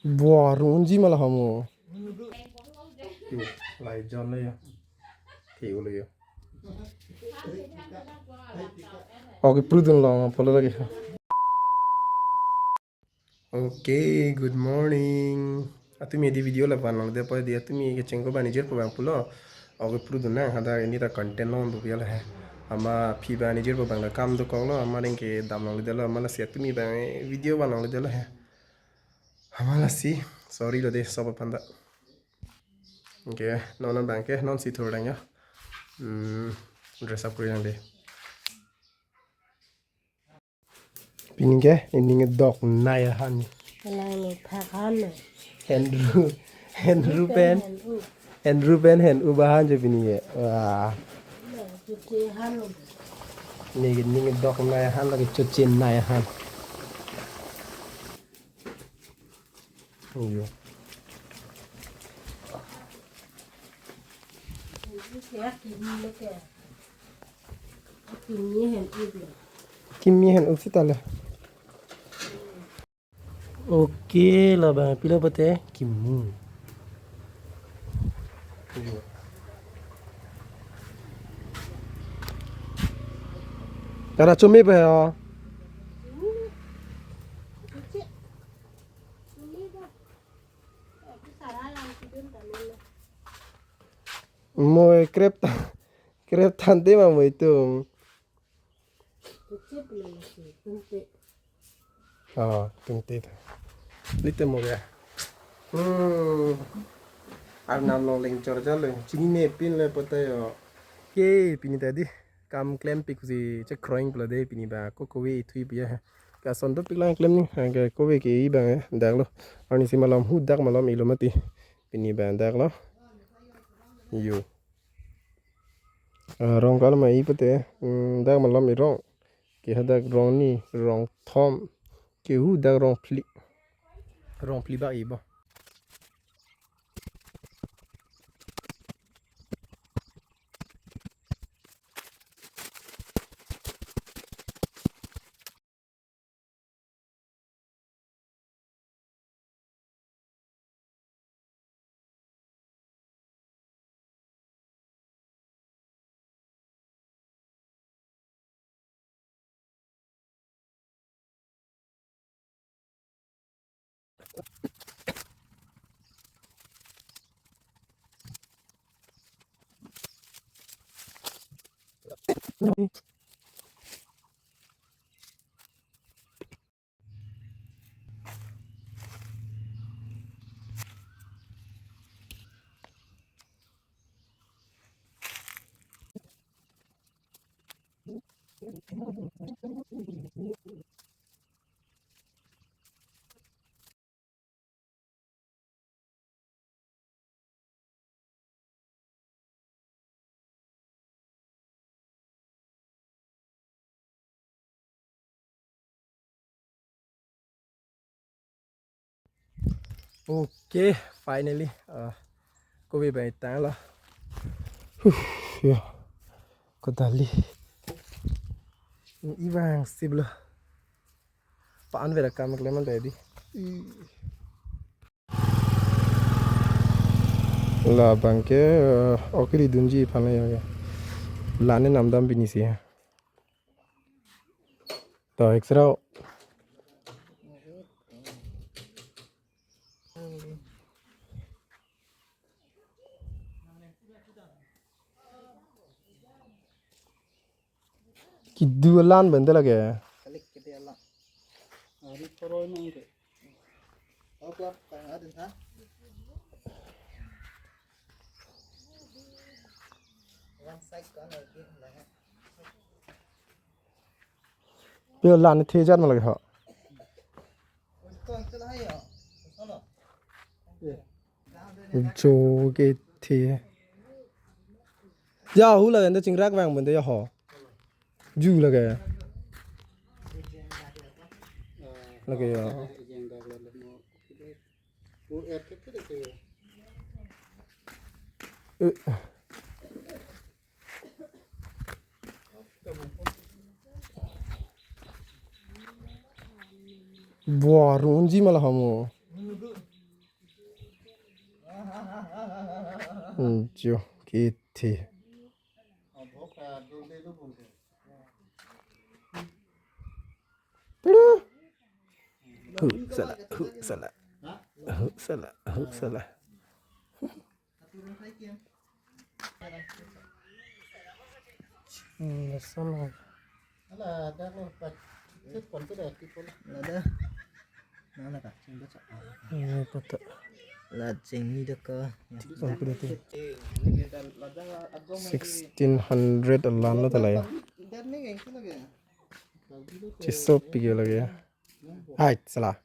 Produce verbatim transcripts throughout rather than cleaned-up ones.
Buah runji malah kamu. Yo, lai jon lo ya. Theo lo ya. Oke, prudun long pulo lagi. Okay, good morning. Atumi di video la van long de po di atumi kechengko banijir po bang pulo. Oke, prudun nang hadak ini ta content long do bial he. Ama phi banijir po bang la kam dokok lo, ama ring ke dam long le de lo, ama lasi atumi bang video van long le de lo he. Ama lasi, sorry lo de, sob aphan ta. Okay, non non bang ke, non si thur dang ya. Hmm, dress up kuri dang de. Pini ke, ini ngedok nai ahan. Alang ni phak han. Hen ru, hen ru pen, hen ru. Hen ru pen, hen u bahan je pini ke. Wah. Chuche han. Ini, ini ngedok nai ahan lagi chuche nai ahan. Iyo. Kimi hen up lo. Kimi hen up sita le. Okay, labang pilo pute kimu. Iyo. Kara chumi pe ho. Mo krep ta, krep than te ma mo itum. Oh, tungte ta. Lite mo ya. Hmm. Arnam long leng chor jalo. Chinine pin le pota yo. Ke pini ta di. Kam klem pik si chekroing pula de pini ba ko kove ithui pia. Ka son dopik lang klem ni. Ha, ke kove ke i bang, eh, dak lo. Arni si malom hu dak malom ilo mati. Pini ba dak lo. Yo. Ah, rong kal ma i pute. Hmm, dak malom i rong. Ke hadak rong ni, rong thom. Ke hu dak rong phli. Rong phli ba i bo. Okay, finally, uh, kove bai tang lo. Huh, ya. Kodali. Ibang sip lo. Pan vera kam kleman tadi. Labang ke, uh, okri dunji phan ya. Lane namdam pini si. To extra. Kidu lan bende lage. Kalik kete alam. Ari koroi nong ke. Oh, klap, kang adin ha. One side kan lagi, lagi. Pe lan the jan ma lagi ha. Kau itu lah ya. Sana. Jo ke the. Ya, hu lage anda chingrak vang bende ya ho. Ju lage. Lage ya. Eh. Buah runji malah kamu. Jo, kithi. Tudu. Hu, sala, hu, sala. Hu, sala, hu, sala. Hmm, sama. Ala, ada nih, Pak. Itu pon tuh dah, itu pon. Ada. Mana kah? Sini baca. Ini foto. La chengni daka. Pon tuh dah. Sixteen hundred alam lo talai. Dan nih, yang itu lagi. Chisopik lagi. Hai, salah.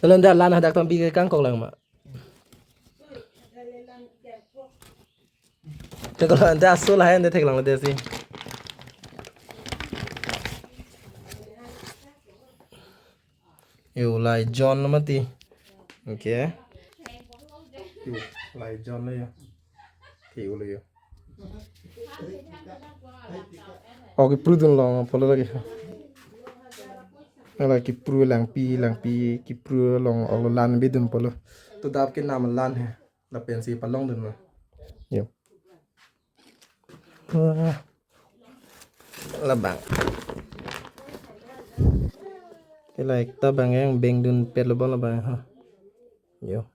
Lalu anda lan hadak tampi ke kangkong lang ma. Te kalau anda asul hai anda thek lang desi. Yo, lai John lo mati. Okay. Yo, lai John lo yo. Oke, ulo yo. Oh, kipru dun long apotlo lagi. Ala kipru langpi, langpi, kipru long olo lan bidun apotlo. To dap ke nam lan he. Lapen si palong dun lo. Yo. Wah. Labang. Ke lai ta bang yang beng dun pet lo bang labang ha. Yo.